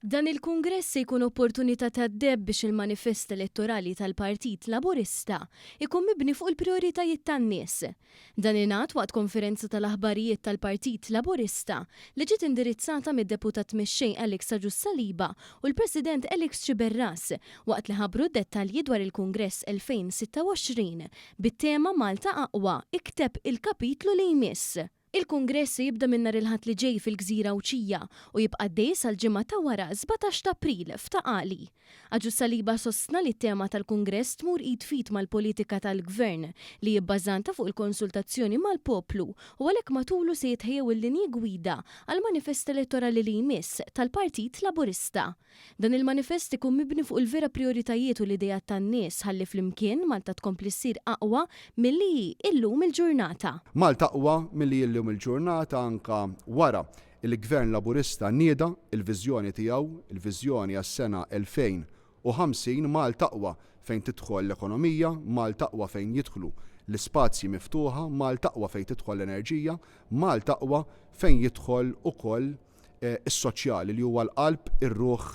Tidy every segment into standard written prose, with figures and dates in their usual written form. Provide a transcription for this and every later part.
Dan il-Kungress se jkun opportunità tad-deheb biex il-manifest elettorali tal-Partit Laburista jkun mibni fuq il-prijoritajiet tan-nies. Dan ingħad waqt konferenza tal-aħbarijiet tal-Partit Laburista li ġiet indirizzata mid-Deputat Mexxej Alex Agius Saliba u l-President Alex Sciberras waqt li ħabbru d-dettalji dwar il-Kungress 2026 bit-tema Malta Aqwa, Ikteb il-Kapitlu li Jmiss. Il-Kungress se jibda minn nhar il-Ħadd li ġej fil-gżira Għawdxija u jibqa' għaddej sal-Ġimgħa ta' wara 17 ta' April f'Ta' Qali. Agius Saliba sostna li t-tema tal-Kungress tmur id f'id mal-politika tal-Gvern li hi bbażanta fuq il-konsultazzjoni mal-poplu u għalhekk matulu se jitħejjew il-linji gwida għall-manifest elettorali li jmiss tal-Partit Laburista. Dan il-manifest ikun mibni fuq il-vera prijoritajiet u l-ideat tan-nies ħalli flimkien Malta tkompli ssir aqwa milli hi illum il-ġurnata. Malta aqwa milli hi llum il-ġurnata anka wara li Gvern Laburista nieda l-viżjoni tiegħu, il-viżjoni għas-sena 2050, Malta aqwa fejn tidħol l-ekonomija, Malta aqwa fejn jidħlu l-ispazji miftuħa, Malta aqwa fejn tidħol l-enerġija, Malta aqwa fejn jidħol ukoll is-soċjali li huwa l-qalb, ir-ruħ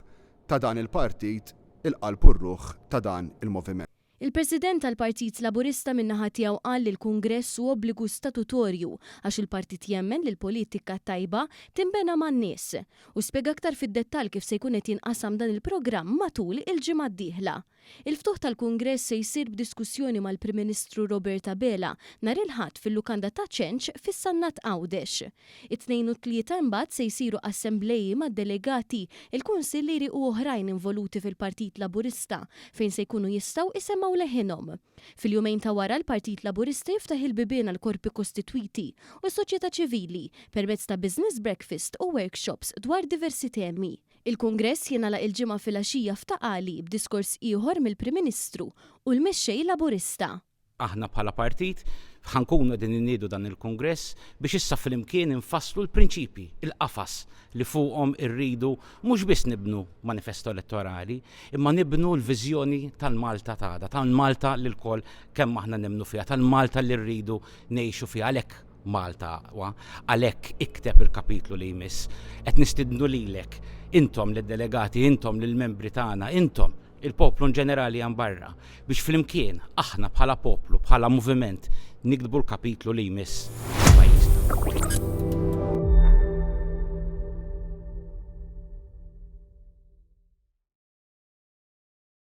ta' dan il-partit, il-qalb u r-ruħ ta' dan il-moviment. Il-President tal-Partit Laburista min-naħa tiegħu qal li l-Kungress hu obbligu statutorju għax il-partit jemmen li l-politika tajba tinbena man-nies. U spjega aktar fid-dettall kif se jkun qed jinqasam dan il-programm matul il-ġimgħa d-dieħla. Il-ftuħ tal-Kungress se jsir b'diskussjoni mal-Prim Ministru Robert Abela nhar il-Ħadd fil-Lukanda Ta' Ċenċ fis-Sannat Għawdex. It-Tnejn u t-Tlieta imbagħad se jsiru assembleji mad-delegati, il-kunsillieri u oħrajn involuti fil-Partit Laburista fejn se jkunu jistgħu isemmgħu leħinhom. Fil-jumejn ta' wara l-Partit Laburista jiftaħ il-bibien għall-korpi kostitwiti u s-soċjetà ċivili permezz ta' business breakfast u workshops dwar diversi temi. Il-Kungress jingħalaq il-Ġimgħa filgħaxija f'Ta' Qali b'diskors ieħor mill-Prim Ministru u l-Mexxej Laburista. Aħna bħala partit ħa nkunu qegħdin inniedu dan il-Kungress biex issa flimkien infasslu l-prinċipji, il-qafas li fuqhom irridu mhux biss nibnu manifesto elettorali, imma nibnu l-viżjoni tal-Malta t'għada, tal-Malta li lkoll kemm aħna nemmnu fiha, tal-Malta li rridu ngħixu fiha. Għalhekk Malta aqwa. Għalhekk ikteb il-kapitlu li jmiss. Qed nistidnu lilek, intom lid-delegati, intom lill-membri tagħna, intom il-poplu in ġenerali hemm barra, biex flimkien aħna bħala poplu, bħala moviment, niktbu l-kapitlu li jmiss ta' pajjiżna.